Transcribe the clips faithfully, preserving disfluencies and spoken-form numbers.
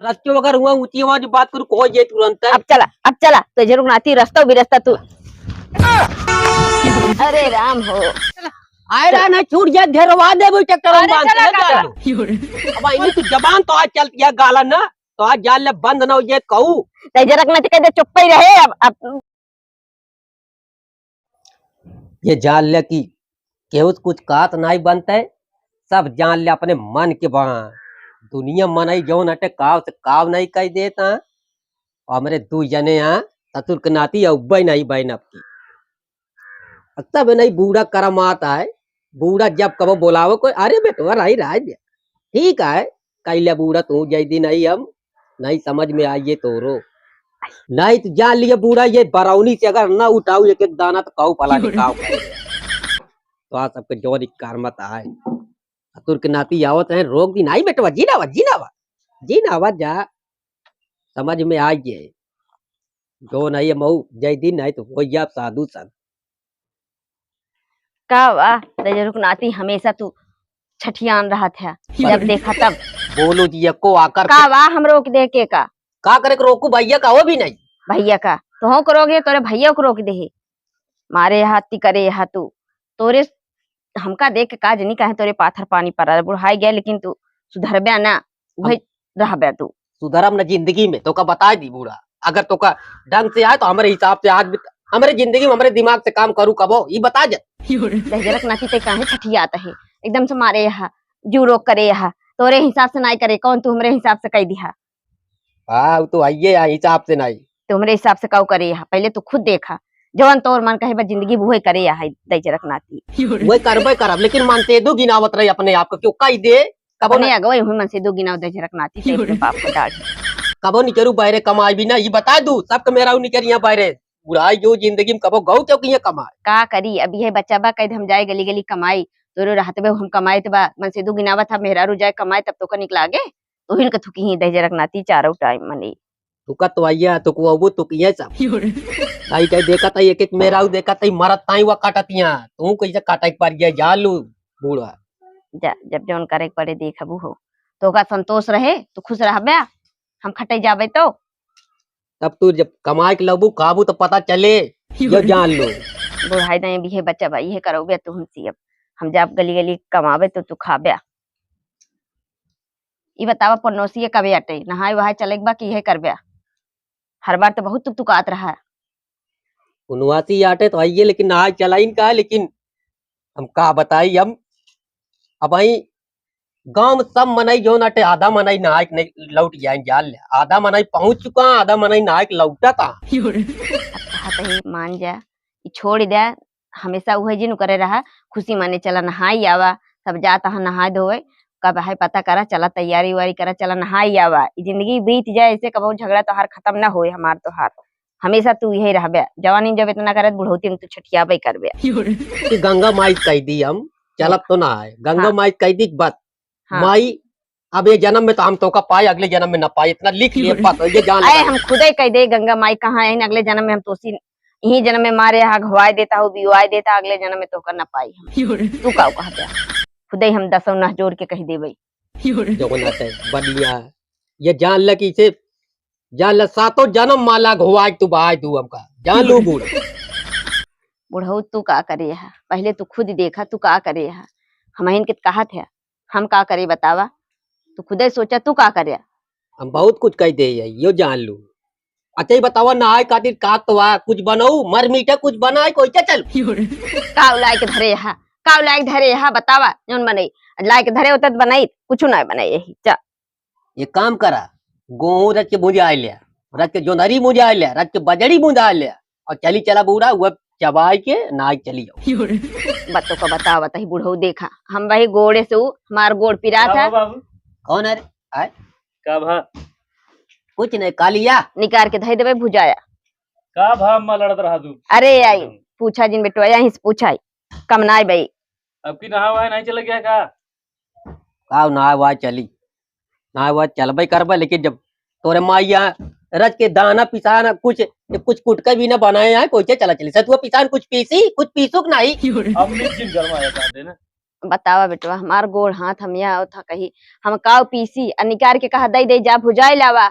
सच्चो अगर हुआ ऊंची आवाज में बात करूँ, कहो ये तुरंत है। अब चला, अब चला, तो जरूर नाती रस्ता भी रस्ता तू। अरे राम हो। आए रहा ना, छूट जाए, ढेरवा देबो ट्रैक्टर में अरे बांध चला के, काका। जान लो। अब इन्हीं की जबान तो आज चलती है गाला ना, तो आज जान ले बंद ना हो जाए कहू। दहिजरक नाती कह दे चुप्पे ही रहे। अब, अब ये जान ले कि केहू से कुछ कहत नाई बनते, सब जान ले अपने मन के बा। दुनिया मनई जौन हटे काव से काव नहीं कह देता। हमरे दू जने यहाँ ससुर के नाती अउबे नहीं बहन अब की। तब नहीं बूढ़ा करम आता है, बूढ़ा जब कबो बोलावो कोई, "अरे बेटवा, रही रह दे, ठीक है, कैले बूढ़ा तू जय दिन आई हम, नहीं समझ में आइए तोरो।" नहीं तो जान लिए बूढ़ा, ये बरौनी से अगर ना उठाऊ एक एक दाना तो काऊ पला के काऊ खाए। तो आ सबके जौन इकार मत आए। ससुर के नाती आवत है, रोक दी, "नहीं बेटवा, जी ना आवा, जी ना आवा, जी ना आवा, जा, समझ में आइए।" जौन आई मऊ जय दिन, नहीं तो हो जाब साधु संत। का वाह, दहिजरक नाती हमेशा तू छठियान रहत है, जब देखा तब। बोलो जी, एको आकर का के वाह, हम रोक दे के का? का करे के रोकू, भैया का हो भी नहीं। भैया का, तोहो को रोक दे, तोरे भैया को रोक दे है। मारे हाथी करे हा तू, तोरे हमका देख के का जनी काहे तोरे पाथर पानी पड़ा, बुढ़ाई गया लेकिन तू सुधरब्या ना, वही हम रहब्या तू। सुधरब न जिंदगी में, तोका बता दी बूढ़ा, अगर तोका ढंग से आए तो हमरे हिसाब से आज भी, हमरे जिंदगी में हमरे दिमाग से काम करू कबो, ई बता जा। दहिजरक नाती ते काहे छठियात है, एकदम से मारे हा, जू रोक करे हा, तोरे हिसाब से नाई करे, कौन तू हमरे हिसाब से कह दिहा? हाँ, वो तो आइए यहाँ हिसाब से नाई। तो हमरे हिसाब से काऊ करे हा, पहले तू खुद देखा, जवन तोर मन कहे बा जिंदगी में उहे करे हा, दहिजरक नाती। वही करबे करब, लेकिन मनसेदू गिनावत रही अपने आप को, क्यों कह दे कबो अपने न- अगवे हुई मनसेदू गिनाव दहिजरक नाती, ते अपने बाप को डाढ़ी। कबो निकरू बाहरे कमाई भी ना, ये बता दू, सबके मेहरारू निकरिया बाहरे। बुढ़ाई जो जिंदगी में कबो गऊ क्यों किया कमाई? का करी, अब यह बच्चा बा, कह दे हम जाए गली गली कमाई, तोरो रहत बे हम कमाई त बा, मनसेदू गिनावत हा, मेहरारू जाए कमाई तब तोका निकला गे, तोहिन के थुकी ही दहिजरक नाती चारों टाइम मने। तुका तो आइया, तो को अबू तो किया सब। आई कह देखा था एक एक मेहरारू देखा था, मरत ताई वा काटतिया, तू कैसे काटा के पार गया, जा लू बूढ़ा। जा, जब जौन करे के पड़े देखबू हो, तोका संतोष रहे, तू खुश रहब्या, हम खटे जाबे तो। तब तू जब कमाए के लबू, खाबू तो पता चले, यो जान लो। बुढ़ाई नहीं, अब यह बच्चा बा, यह करौबे तू हमसे अब। हम जाब गली गली कमाबे तो तू खाब्या। ई बतावा, पनोसिए कबे अटे, नहाए वहाए चले के बा कि यह करब्या? हर बार तो बहुत तुकतुकात रहा। उनवासी आटे तो आइए, लेकिन नहाए चलाइन का है, लेकिन हम का बताई, हम अब आई गांव में सब मनई जौन आटे, आधा मनई नहाए के नहीं लौट जाए, जान ले, आधा मनई पहुंच चुका, आधा मनई नहाए के लौटा था। अब कहा तो ही मान जा, ई छोड़ दे, हमेशा उहे जिन करे रहा, खुशी माने चला नहाई आवा, सब जात हा नहाए धोए, कब है पता करा, चला तैयारी वारी करा, चला नहाई आवा, ई जिंदगी बीत जाए, ऐसे कबहू झगड़ा तोहार खत्म ना होए, हमार तोहार, हमेशा तू यही रहबे। जवानी में जब इतना करत, बुढ़ौती में तू छठियाबे करबे। कि गंगा माई कह दी हम, चलब तो ना है, गंगा हाँ। माई कह दी बस, हाँ। माई, अब ये जन्म में तो हम तोका पाए, अगले जन्म में ना पाए, इतना लिख लिए बस, ये जान अरे लगा। हम खुदे कह दे, गंगा माई कहाँ है, अगले जन्म में हम तोसी, यही जन्म में मारे हा, घवाए देता हो, बिवाए देता, अगले जन्म में तोका ना पाई हम। तू का कह दे, खुदे हम दसों नह जोड़ के कह देबे। जगन्नाथ है, बढ़िया। ये जान ले कि इसे, जान ले सातों जन्म माला घवाए तू बहाए तू हमका, जान लू बूढ़। बुढ़ऊ तू का करे है, पहले तू खुद देखा, तू का करे है, हम इनके कहत है, हम का करे बतावा, तू खुदे सोचा, तू का करे? हम बहुत कुछ कह दे है, यो जान लू। अच्छा, ये बतावा, नहाए खातिर का तो आ, कुछ बनाऊ, मर मीठा कुछ बनाए, कोई क्या चल? काव लायक धरे हा, काव लायक धरे हा, बतावा, जौन बनाई, लायक धरे होता तो बनाई, कुछ ना बनाई, यही, जा। ये काम करा, गेहूं रच के भुंजा ले, रच के जोंधरी भुंजा ले, रच के बजड़ी भुंजा ले, और चली चला बूढ़ा, वो चबाई के नाई चली जाओ। बत्तों का बतावा, तही बूढ़ऊ देखा, हम वही गोड़े से उ, हमार गोड़ पिरात का है। भा बाबू? कौन है रे? आय? का भा? कुछ नहीं, कालिया। निकार के धई देबे भुजाया। का भा अम्मा लड़त रहा तू? अरे आई, पूछा जिन बेटवा, यहीं से पूछा आई। कम नाई बई। अब की नहा वहा नहीं चले गया का? का नहा वहा चली? नहा वहा चलबे करबे, लेकिन जब तोरे माई यहाँ रच के दाना पिसाना कुछ, कुछ कुटके भी ना बनाए हैं, कोई चला चली। सतुआ पिसान कुछ पीसी, कुछ पीसुक नहीं। अम्मी जिन गरमाया कर देना। बतावा बेटवा, हमार गोड़ हाथ हम यहाँ आवत हा कही, हम काव पीसी, आ निकार के कहा दई दई जा भुजाई लावा।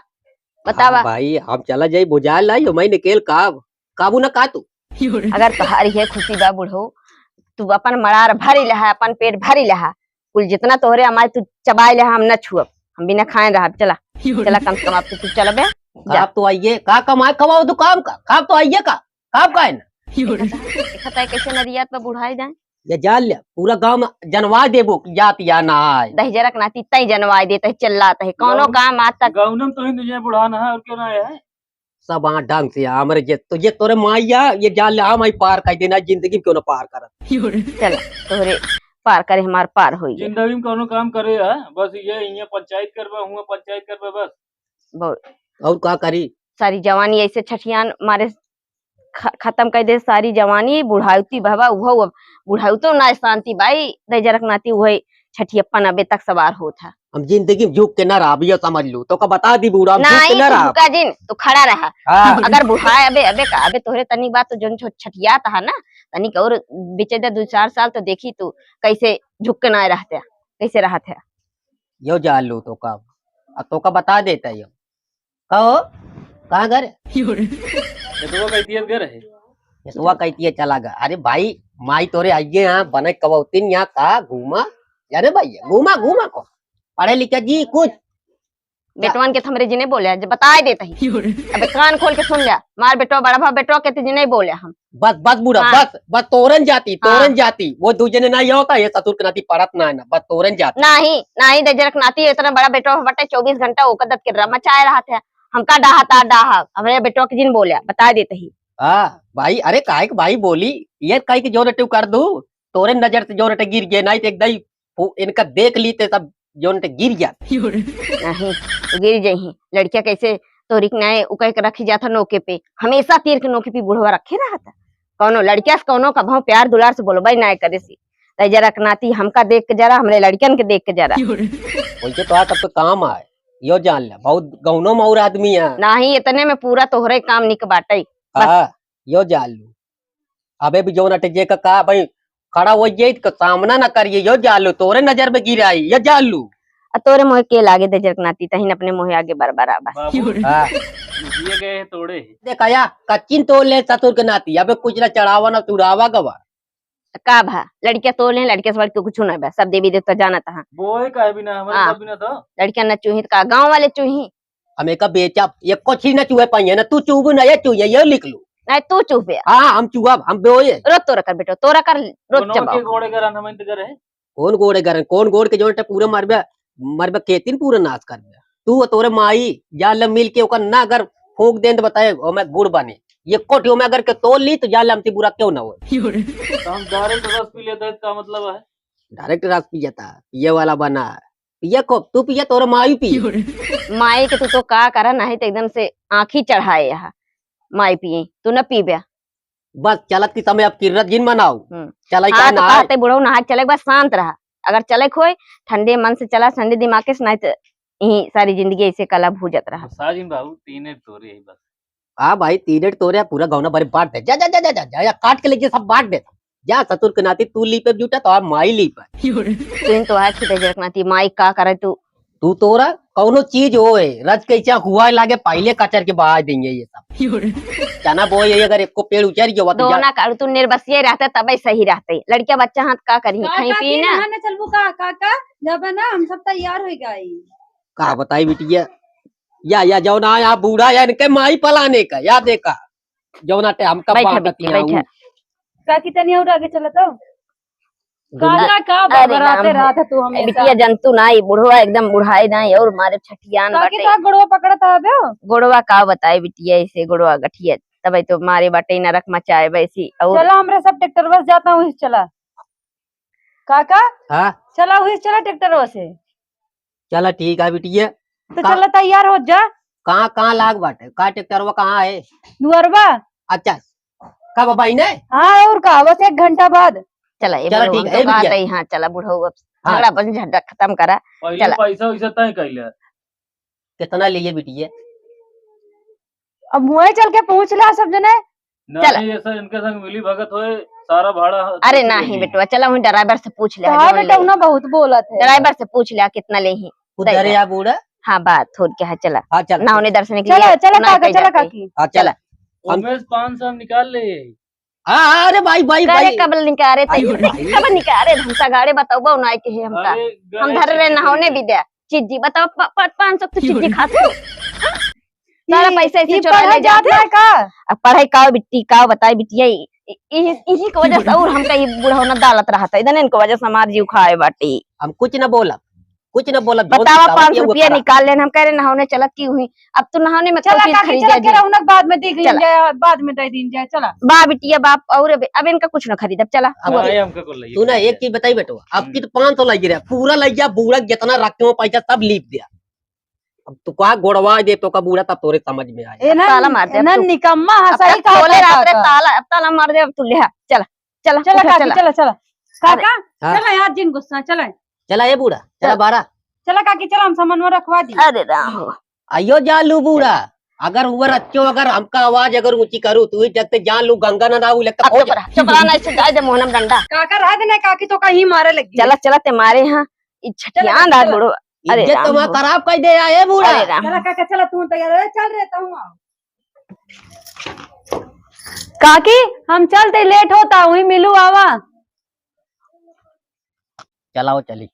बतावा। हाँ भाई, हम चला जाई भुजाई लाई, मैं निकेल काव, काबू ना का तू। अगर तोहार ये खुशी बा बुढ़ऊ, तू अपन मड़ार भरी लहा, अपन पेट भरी लहा, कुल जितना तोहरे हमारे तू चबाई लहा, हम न छुअब, हम बिना खाए रहब। चला, चला, कम से कम अब तो तू चलबे। जा। काब तो आइए, का कमाए, कमाओ तू काम का, काब तो आइए का, काब का है ना। देखा था, देखा था कैसे नरियात पर बुढ़ाई जाए। ये जान ले, पूरा गांव में जनवा देबो कि जात या ना आए। दहिजरक नाती तई जनवाई देत है, चिल्लात है, कौनो गाँव काम आज तक। गाँव में तो ही नहीं है बुढ़ाना है, और क्यों ना है? सब हाँ ढंग से, हमरे जे तो, ये तोरे माई या, ये जान ले, हम आई पार कर देना, जिंदगी में क्यों ना पार करत। चला, तोहरे पार करे, हमार पार होई गए। जिंदगी में कौनो काम करे है, बस ये इहाँ पंचायत करबे, हुआ पंचायत करबे, बस। बहुत। और का करी? सारी जवानी ऐसे छठियान मारे ख-, खत्म कर दे, सारी जवानी बुढ़ाउती बहबा, उहो अब बुढ़ाउतो ना शांति बाई, दहिजरक नाती उहे छठियप्पन अबे तक सवार होत है। हम जिंदगी में झुक के ना रहब, ये समझ लू, तो का बता दी बूढ़ा, हम झुक के नहीं, ना तू रहब। झुका जिन, तू खड़ा रहा। हाँ। अगर बुढ़ाए अबे, अबे का, अबे तोहरे तनी बात तो जोन छो-, छठियात है ना, तनी के और बीचे दे दो चार साल तो देखी तू कैसे झुक के ना रहते, कैसे रहत है। यो जान लू तो का, आ तो का बता देता यो। का हो? कहाँ घर? ये तो वो कहती है घर है। ये तो वो कहती है चला गया। अरे भाई, माई तोरे आइए यहाँ, बने कबौतिन यहाँ का घूमा। अरे भाई, घूमा, घूमा को। पढ़े लिखे जी कुछ। बेटवन के तो हमरे जिने बोले, आज बताए देत ही। अबे कान खोल के सुन ले, मार बेटवा, बड़ा भा बेटवा के तो जिने बोले हम। बस, बस बूढ़ा, हाँ। बस, बस तोरन जाती, हाँ। तोरन जाती। वो दू जने ना ये होता, ये ससुर के नाती पड़त ना है ना, बस तोरन जाती। नहीं, नहीं, दहिजरक नाती इतना बड़ा बेटवा बटे, चउबीस घंटा ओकर दत के ड्रामा चाहे रहत है। हमका डाहा ता डाहा, हमरे बेटवा के जिन बोले, बताए देत ही। हाँ, भाई, अरे काहे के भाई बोली, ये काहे के जोर अटे कर दू, तोरे नजर से जोर अटे गिर गए, नहीं तो एक दाई वो इनका देख ली ते सब जोन ते गिर जात। नहीं, तो गिर जइहीं। लड़किया कैसे तोरी के नाए उकह के रखी जात है नोके पे, हमेशा तीर के नोके पे बुढ़वा रखे रहत है। कौनो लड़किया से कौनो कभौ प्यार दुलार से बोलबे नाए करे सी। दहिजरक नाती हमका देख के जरा, हमरे लड़कियन के देख के जरा। वैसे तो आज सबके काम आए, यो जान ले, बहुत गौनो मौर आदमी है। नहीं, इतने में पूरा तोहरे काम निक बाटे। बस। हाँ, यो जान लू। अबे भी जौन अटे जे का, का भाई खड़ा हो जाई तो सामना ना करिए, यो जान लू, तोरे नजर में गिर आई, यो जान लू। आ तोरे मोहे के लागे दहिजरक नाती, तहिन अपने मोहे आगे बरबरा बस। बाबू, हाँ। ये गए हैं तोड़े। देखा या, कच्चिन तोड़ ले ससुर के नाती, अबे कुछ ना चढ़ावा ना चुढ़ावा गवा। का भा, लड़किया तोड़ ले, लड़किया से बढ़ के कुछ ना बा, सब देवी देवता जानत हाँ। बोए काहे बिना, हमारे हाँ। सब बिना तो। लड़किया ना चूही तो का, गाँव वाले चूही। हम एका बेचब, एको छीन न चूहे पाइए ना, तू चूबू ना, ये चूहे, ये लिख लू। नहीं, तू चूबे। हाँ, हम चूहब, हम बोए। रोज तोरा कर बेटो, तोरा कर, रोज दोनों चबाओ। के गोड़े गरन हम इंतजार है। कौन गोड़े गरन, कौन गोड़ के जोन टे पूरा मरबे, मरबे खेतिन पूरा नाश करबे। तू और तोरे माई, जान ले मिल के ओकर ना अगर फूंक देन तो बताए, ओमे गुड़ बने। ये कोठी ओमे अगर के तोड़ ली तो जान ले हमती बुरा क्यों ना हो। तो हम direct रस पी लेते हैं, इसका मतलब है? Direct रस पिए था, पिए वाला बना है। पिया खूब, तू पिया, तोर माई पिए। माई के तू तो का करा, नहीं तो एकदम से आँखी चढ़ाए यहाँ। माई पिए, तू न पीबे। बस चलत की समय अब किर्रत जिन मनाऊ। हम्म। चलाई हाँ, का तो ना कहते बुढ़ऊ नहा चले, बस शांत रहा। अगर चले खोए, ठंडे मन से चला, ठंडे दिमाग के, नहीं तो यही सारी जिंदगी ऐसे कला भूजत रहा। साजिन बाबू, तीन एक तोरे ही बस। हाँ भाई, तीन एट तोरे पूरा गौना भरे बांट दे। जा, जा, जा, काट के लेके सब बांट दे। जा, ससुर के नाती तू लीपे जूटा, तो आप माई लीपे। तुम तो आज की दहिजरक नाती, माई का करे तू? तू तोरा कौनो चीज होए, रज के इच्छा हुआ लागे, पहले कचर के बहा देंगे ये सब। चना बोए, ये अगर एको पेड़ उचर गया, तो जा। दोना का, तू निर्बसिया रहते, तबे सही रहते। लड़किया बच्चा हाथ का करी, का, खाई का पी की ना। नहाने चलबू का, का, का? जब है ना, हम सब तैयार हो गए। का बताई बिटिया, या, या जौन आया बूढ़ा, या इनके माई पलाने का, या देखा, जौन आटे हमका बैठा बांटत बिटिया, यहाँ बैठा। ऊ। काकी तनी और आगे चला तो। गुंडा। काका का अरे बराते राम हो। रात है तू हमेशा। बिटिया जंतु ना, ई बुढ़वा एकदम बुढ़ाए ना, और मारे छठियान काकी बाटे। का गोड़वा पकड़त हवे हो? गोड़वा का बताए बिटिया, ऐसे गोड़वा गठिया, तब तो मारे बाटे नरक मचाए वैसी। और चला हमरे सब ट्रैक्टर बस जाता हूँ, चला। काका, हाँ? चला हुई, चला ट्रैक्टर से। चला ठीक है बिटिया। तो का-, चला तैयार हो जा। कहाँ, कहाँ लाग बाटे? का ट्रैक्टरवा कहाँ है? दुअरवा। अच्छा, कब भाई ने? हाँ, और का, बस एक घंटा बाद। चला, ये चला बुढ़ऊ ठीक हम है, तो ए कहा बिटिया। तई, हाँ, चला बुढ़ऊ, अब हाँ। झगड़ा बन झगड़ा खत्म करा। पहले चला। पैसा वैसा तय कैले। कितना लिए बिटिया? अब मुँहे चल के पूछ ला सब जने। नहीं, चला। ऐसा इनके संग मिली भगत होए, सारा भाड़ा अरे नहीं बेटवा, चला वहीं ड्राइवर से पूछ ले, हाँ बेटा, उन्हें बहुत बोलत है। ड्राइवर से पूछ ले कितना लेही। उधर या बूढ़ा। हाँ, बात हो क्या है, चला। हाँ, चल। नहाउने दर्शन के लिए चला, चला काका, चला काकी। हाँ, चला। उमेश, पाँच सौ निकाल ले। हाँ, अरे भाई, भाई, करे भाई। कब निकारे तै? अरे भाई। कब निकारे? हम सगाड़े बताओ ना के है हमका। अरे, हम गए धर रहे थे। नहाउने भी दे। चिज्जी बताओ, प-, प-, पाँच सौ तो चिज्जी खात हो। सारा पैसा ऐसे ई चोरा पढ़े ले जात जाते। है का? अब पढ़ाई का बिट्टी, का बताई बिटिया, इ-, इ-, इही, इही के वजह से और हमका ये बुढ़ौना डालत रहता है। इधर इनको वजह से हमार जीव खाए बाटी। हम कुछ न बोलब, कुछ न बोलब, जौन बतावा, बतावत पाँच सौ रुपया निकाल लेन, हम कह रहे नहाउने चलत की हुई। अब तू नहाउने में चला कोई चीज काकी, खरीद चला जा के जी। रौनक बाद में देख लीन चला। जाए, बाद में दे दीन जाए, चला। बा बिटिया बाप, और अब, अब इनका कुछ न खरीदब, चला। अब हुआ। नहीं, हमका कुछ लइके तू ना चला। एक चीज बताई बेटवा, अब हम्म। की तो पाँच सौ लग रहा, पूरा लग जा, बूढ़ा जितना रखे हो पैसा सब लीप दिया। अब तू का गोड़वा दे तो का बूढ़ा तब तोरे समझ में आए। ए ना, ताला मार दे अब ना तू। निकम्मा अब हंसाई तक का बोले का रात रे का। ताला, अब ताला मार दे, अब तू ले आ, चला, चला, चला उठा, काकी, चला। चला, चला। अरे। काका, हाँ। चला यार, जिन गुस्सा, चला। चला ए बूढ़ा, चला चल। बारा। चला काकी, चला, हम सामानवा रखवा दी। अरे राम हो। आइयो जा लू बूढ़ा, अगर हुआ रच्चो, अगर हमका आवाज अगर ऊंची करू, तू ही जगते जान लू, गंगा ना नाऊ लगता अब हो चुप जा। रहा, चुप रहा, ना इसे जाए दे मोहनम डंडा। काका रह दे ना, काकी तो कहीं मारे लगी। चला, चला, ते मारे हाँ, ई चला, छठियान चला। रात बूढ़ो। अरे इज्जत राम तुम्हारा हो। खराब कर दे या, ए बूढ़ा। अरे राम। चला काका, चला, तू तैयार हो, चल रे, तू आओ। काकी, हम चलते, लेट होता, वहीं मिलू आवा। चलाओ, चली।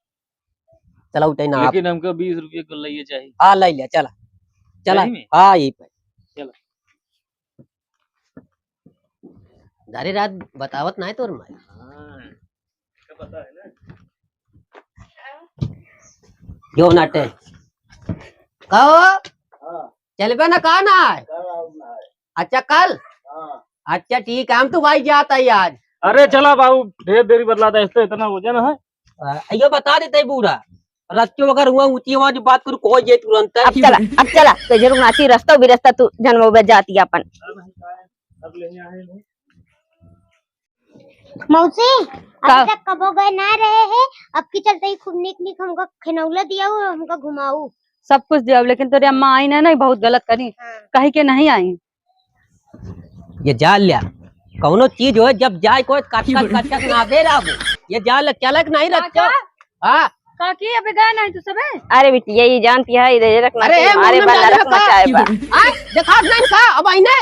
चला, उठे ना आप। लेकिन हमको बीस रुपये को लइए चाहिए। हाँ, ले लिया, चला। चला। सही में? हाँ, यही पे। चला। घरे रात बतावत ना है तोर माई। हाँ, इसका पता है ना। क्यों नाटे? कहो? हाँ। चलबे ना, कहा ना है? कल आओ ना है। अच्छा, कल? हाँ। अच्छा, ठीक है, हम तो भाई जाता ही आज। अरे चला बाबू, ढेर देरी बतलाता है, इससे इतना वजन है। आ, यो बता देते ही बूढ़ा, रस्ते अगर हुआ ऊंची आवाज बात करू, कोई जे तुरंत। अब चला, अब चला, तो जरूर नाची, रास्ता भी रास्ता तू जनमो बे जाती अपन। अब ले आए हैं। मौसी, का? अभी तक कबो गए ना रहे हैं, अब की चलते ही खूब नीक नीक हमका खिनौला दिया हो, हमका घुमाऊ। सब कुछ दिया, लेकिन तोरे अम्मा आई ना, नहीं बहुत गलत करी, हाँ। कही के नहीं आई। ये जान लिया, कौनो चीज हो, जब जाए कोई कटकट कटकट ना दे रहा हो। ये जान ले, चलक नहीं रखो। काका? हाँ। काकी, अबे गए नहीं तू सबे? अरे बिटिया, ये जानती है, इधर रखना अरे, चाहिए, ए, हमारे मुन्ना बंदा डाल रख रखा। मचाए बा। हाँ, देखा नहीं का, अब आईने।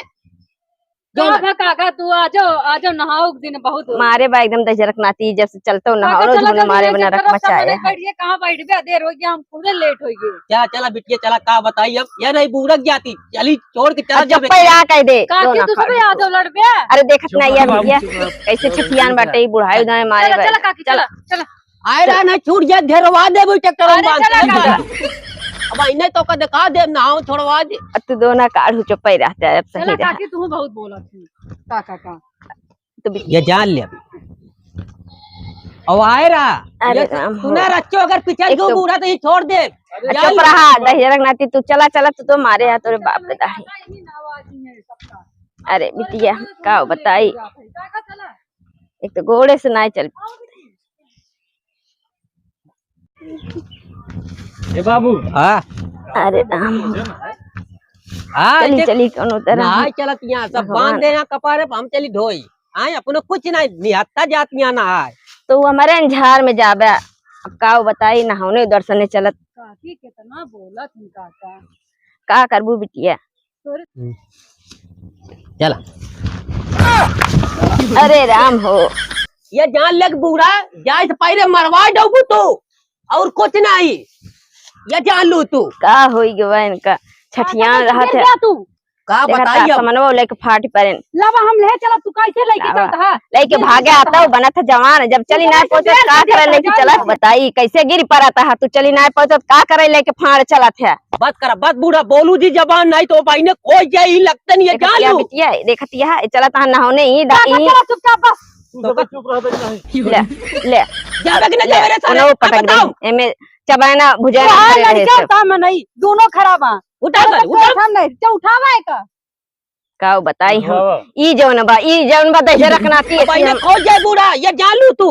का भा काका, तू आ जाओ, आ जाओ, नहाओ, दिन बहुत हो। मारे बा एकदम दहिजरक नाती, जब से चलतो काका, नहाओ, चला झूठ जल्दी मारे लेके बना रख चलो, सब मचाए। मने बैठ के कहाँ बैठ बे, देर हो गया, हम पूरे लेट हो गए। क्या चला बिटिया, चला का बताई अब, ये नहीं बूढ़क जाती, चली छोड़ के चला अब जाबे। चुप्पे रहा कह दे, काकी, दोनों तू सबे काट आ जाओ, लड़ बे। अरे देखत चुप नहीं रहो यार बाबू, बिटिया, चुप रहो। कैसे चुप रहो, छठियान चुप रहो। बाटे, बुढ़ाई उदाए मारे चला, बा। चला काकी, चला, चला। आए रहा ना, छूट जाए, घेरवा देबो ट्रैक्टर अरे, में बांध चला के। काका। अब इन्हें तो का दिखा दे, नाव छोड़वा दे। अब तू दोनों काढ़ू चुप्पे रहते, अब सही चला रहा। काकी, तू बहुत बोला थी। का, का, का? तो भी ये जान ले। अब आए रहा। अरे ये राम हो। सुना रच्चो, अगर पिछल एक क्यों तो बूढ़ा तो ये छोड़ दे। अरे जान चुप ले। रहा, दहिजरक नाती, तू चला, चला, तू तो मारे हाथ, तोरे बाप रे दाही। अरे बिटिया, का बताई? एक तो गोड़े से नाई चल। ए बाबू। हाँ। अरे राम। हाँ, चली, चल-, चली, कौनो तरह ना हम चलत यहाँ, सब भगवान। बांध दे यहाँ कपारे पे, हम चली ढोई। हाँ, अपनो कुछ नहीं, निहत्था जात यहाँ ना आए। तो वो हमारे अंझार में जाबे, अब का बताई, नहाउने दर्शने चलत। काकी कितना बोलत ही काका। का करबू बिटिया? हम्म। चला। अरे राम हो। ये जान ले कि बूढ़ा, जाए से पहले मरवा डोबू तू, और कुछ नहीं। ये जान लू तू। का होई गवा इनका? छठियान का रहत है। तू? का देखा बताई ता अब? समनवा लेके फाट परेन। लावा हम ले चला, तू कैसे लेके लावा। चलत हा? लेके भागे आता हूँ, बनत है जवान, जब चली ना पहुँचत, का करे लेके चलत? बताई, कैसे गिर पड़त हा? तू चली ना पहुँचत, का करे लेके फाड़ चलत है? बस करा, बस बूढ़ा, बोलू जी जबान नहीं तो भाई ने कोई जाई, लगते नहीं है, देखत जान या लू। बिटिया, देखत या, चलत हा नहाउने ही, काका, ई चला चुपचाप, बस। तो बस चुप रह, बस नहीं। ले, ले। जाबे कि ना ले, जाबे रे साले, उन्हों अब पटक दे। बताओ। एमे चबाना, भुजाना, वहाँ भरे रहे लड़का सब। उठा में नहीं, दोनों खराब हैं। उठा अरे कर, तो उठा। उठा नहीं, क्या उठावा है का? का बताई हम? उठावा। ई जौन बा, ई जौन बा, दहिजरक नाती अब ऐसे आइने हम खोज जाए बूढ़ा, ये जान लू तू।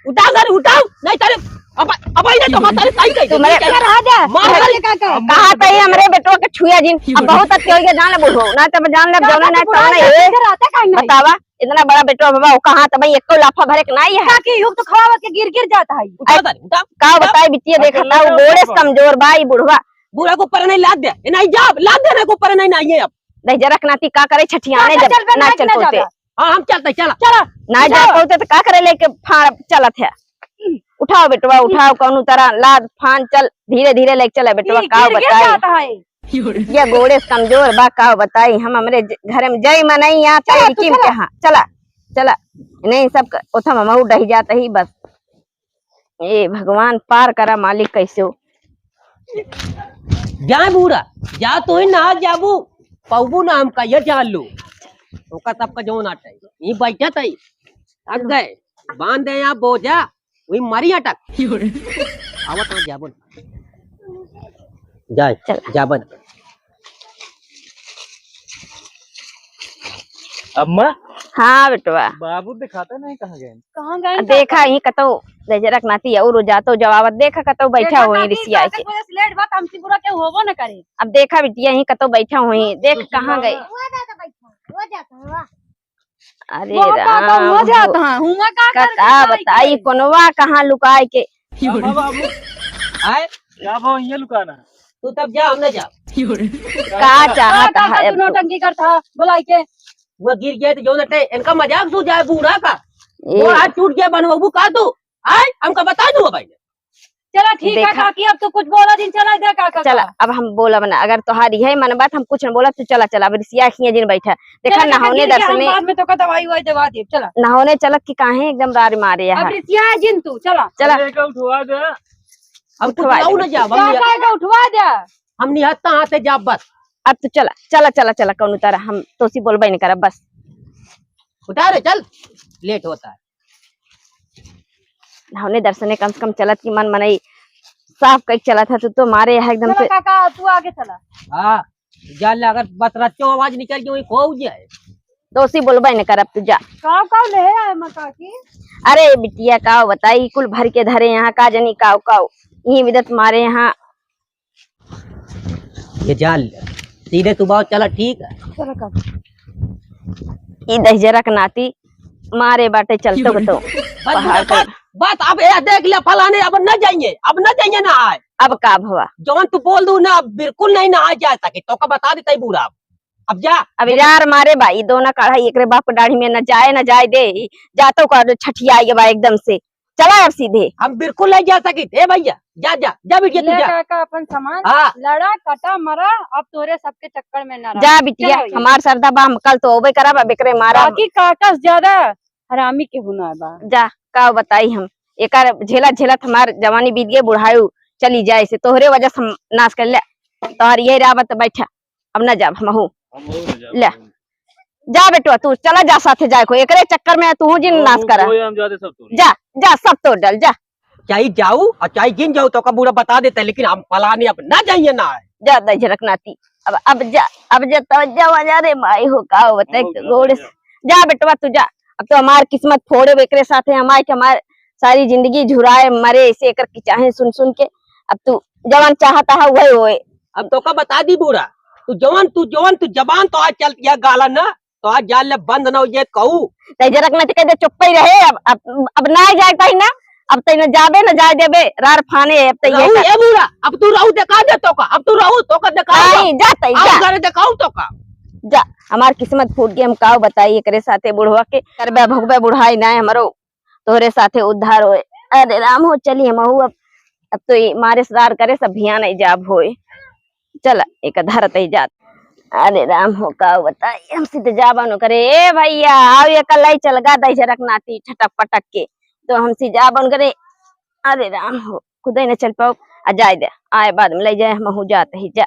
उठा कर, उठाओ, नहीं तारे, अब, अब आइने तो तारे सही कही। तुम्हारे क्या रहा जा? मार अरे कर। काका। कहा तई हमरे बेटवा के छुआ जिन, अब बहुत अति हो गया, जान ले बूढ़ो, ना तब जान ले, काका जौना तो ना बुढ़ा तौना है, ये। इधर आता काहे नहीं? बतावा। इतना बड़ा बेटवा बाबा, ओका हाथ भाई एको लाफा भरे के नाई है। काकी, युग तो खड़ा होके गिर गिर जाता है। उठा तारी, उठा। का बताई बिटिया, देखा ता, गोड़े से कमजोर बा ई बुढ़वा। बूढ़ा के ऊपर नहीं लाद दे, ए, नहीं जा, लाद दे, ना के ऊपर नहीं, नहीं है अब। दहिजरा के नाती का करे छठियाने जब चल बे, ना चल पौते। हाँ, हम चलते, चला। चला। ना जा पौते तो का करे लेके फाड़ चलत है। उठाओ बेटवा, उठाओ, कौनो तरह लाद फान चल, धीरे धीरे लेके चला बेटवा, का बताई। ये गोड़े से कमजोर बा, का बताई हम, हमरे ज-, घर में जय मनई यहाँ चला, तू रिकिम चला। के हाँ, चला, चला। नहीं सब क-, ओथा ममहू डह जात ही बस। ए भगवान, पार करा मालिक कैसे हो। जाए बूढ़ा, जा तू ही ना जाबू, पौबू ना हमका, ये जान लो। ओका सबका जौन आटे, ये बैठत है, थक गए, बांध दे यहाँ बोझा, वही मरी अटक। आवत ना जाबो ना। जाए, चल। जाबन। अम्मा? हाँ बेटवा। बाबू दिखाता नहीं, कहाँ गए? कहाँ गए अब देखा ही कतौ दहिजरा के नाती और जातो जवाबत देखा कतौ बैठा हुई रिसिया के। लेट बात हमसे बुरा क्यों होबो न करे। अब देखा बिटिया ही कतौ बैठा हुई, देख कहाँ गए। वो जाता बैठा, वो जाता है, वाह। अरे वो का, का राम हुआ हो। जाता है, हुआ का कर कता बताई, कोनवा कहाँ लुकाए के। बाबा, बाबू। आए? क्या भाव ये लुकाना? तू तब जा, हम ना जा। का चाहत का, का है तू अब तो? नौटंकी करता है, बुलाई के। वो गिर गए तो जो नटे, इनका मजाक सू जाए बूढ़ा का। ए। वो हाथ टूट गया, बनवाबू का तू? आए? हमका बता दू भाई। चला ठीक है देखा। काकी, अब तो कुछ बोला जिन, चला दे काका चला, का। अब हम बोलब ना, अगर तोहार इहे मन बात, हम कुछ न बोलब, तू चला, चला, अब रिसिया खिए जिन बैठा। देखा, चला काका, नहौने गिर गया, हम दर्शने, बाद में तो का दवाई ववाई दवा देब, चला। नहौने चलत कि काहे एकदम रार मारे अब यहाँ। रिसिया जिन तू, चला। चला। अरे, एका उठवा दे। अब कुछ उठवा लाऊ दे। ना जा, हम क्या नहीं, कहेगा, उठवा दे। हम नहीं हटता हाथ से जा बस। अब तू चला, चला, चला, चला, कौनो तरह हम तोसी बोलबे नहीं करब बस। उठा रे, चल, लेट होता है। हमने दर्शने कम से कम चलत की मन मनई साफ कइके चलत है, तू तो मारे है एकदम चला से। काका, तू आगे चला। हाँ, जा ले, अगर बस रच्चो आवाज निकल गई, वही खो जाए। दोषी बोलबे न करब, तू जा। काव काव ले आए माँ काकी? अरे बिटिया, काव बताई, कुल भर के धरे यहाँ, का जनी काव काव। यही विदत मारे यहाँ। ये जा ले। सीधे सुबह चला, ठीक है। चला कर। ई दहिजरा के नाती मारे बाटे चलतो के तो। बस, पहाड़ बस, पर। बस, अब ये देख ले फलाने, अब न जाइए, अब न जाइए ना आए। अब का भवा? जवन तू बोल दू ना, अब बिल्कुल नहीं ना आ जा सके, तो का बता देता ही बूढ़ा। अब जा। अब यार मारे बा, ई दोना काढ़ा एकरे बाप के दाढ़ी में न जाए, न जाए दे, ई जातो का छठिया आए बा एकदम से। चला अब सीधे। हम बिल्कुल नहीं जा सकित। ए भैया, जा, जा, जा बिटिया, तू ले जा। काका अपन सामान, हाँ। लड़ा, कटा, मरा, अब तोरे सबके चक्कर में ना रहा। जा बिटिया, चलो भैया। हमार सरदा बा, हम कल तो होबे करब, अब एकरे मारा। बाकी काका से ज्यादा हरामी केहू ना बा। जा, का बताई हम, एकर झेलत झेलत हमार जवानी बीत गए, बुढ़ायु चली जाए से, तोहरे वजह से हम नाश कर ले। तोहर यही राह बा त बैठा। अब ना जाब हमहू। हमहू ना जाब, ले। हमहू। जा बेटवा, तू चला जा साथे जाए को, एकरे चक्कर में तू जिन ओ, नाश ओ, करा। ओ, हम जाते सब तोड़। जा, जा, सब तोड़ डाल, जा। चाहे जाऊ और चाहे जिन जाऊ, तो का बूढ़ा बता देता है, लेकिन हम फलाने अब ना जाइए ना आए। जा दहिजरा के नाती, अब, अब जा, अब जा, तो जा, जा रे माई हो, का हो बताए हमहू तो जा, गोड़े जा। से। जा बेटवा, तू जा। अब तो हमार किस्मत फोड़े, एकरे साथे हमार के हमार सारी जिंदगी झुराए मरे, ऐसे एकर की चाहे सुन सुन के। अब तू जवन चाहता है वही होए। अब तोका बता दी बूढ़ा, तू जवन, तू जवन, तू जबान तो आज चलती है गाला ना, तो आज जान ले बंद ना हो जाए कहू। दहिजरा के नाती कह दे चुप्पे ही रहे, अब, अब, अब ना जाए कहीं ना, अब तैने जाबे ना जाए देबे, रार फाने, अब तो ये रहू कर। ए बूढ़ा, अब तू रहू देखा दे तोका, अब तू रहू तोका देखा दे। नहीं, जा तई, अब जा। घरे देखाऊ तोका। जा, हमार किस्मत फूट गई, हम काव बताई एकरे साथे बुढ़वा के, करबे भोगबे बुढ़ाई ना हमरो। तोहरे साथे उद्धार होए। अरे राम हो, चली हमहू अब, अब तो ये मारे सुधार करे सब भिया नहीं जाब होए। चला, एक धरत ही जात। अरे राम हो, का बताई, हमसे तो जाबा न करे। ए भैया, आओ ये कलाई चल गा दहिजरा के नाती छटक पटक के, तो हमसे जाबा न करे। अरे राम हो, खुदे न चल पाओ, आ जाए दे, आए बाद में ले जाए, हमहू जात ही जा।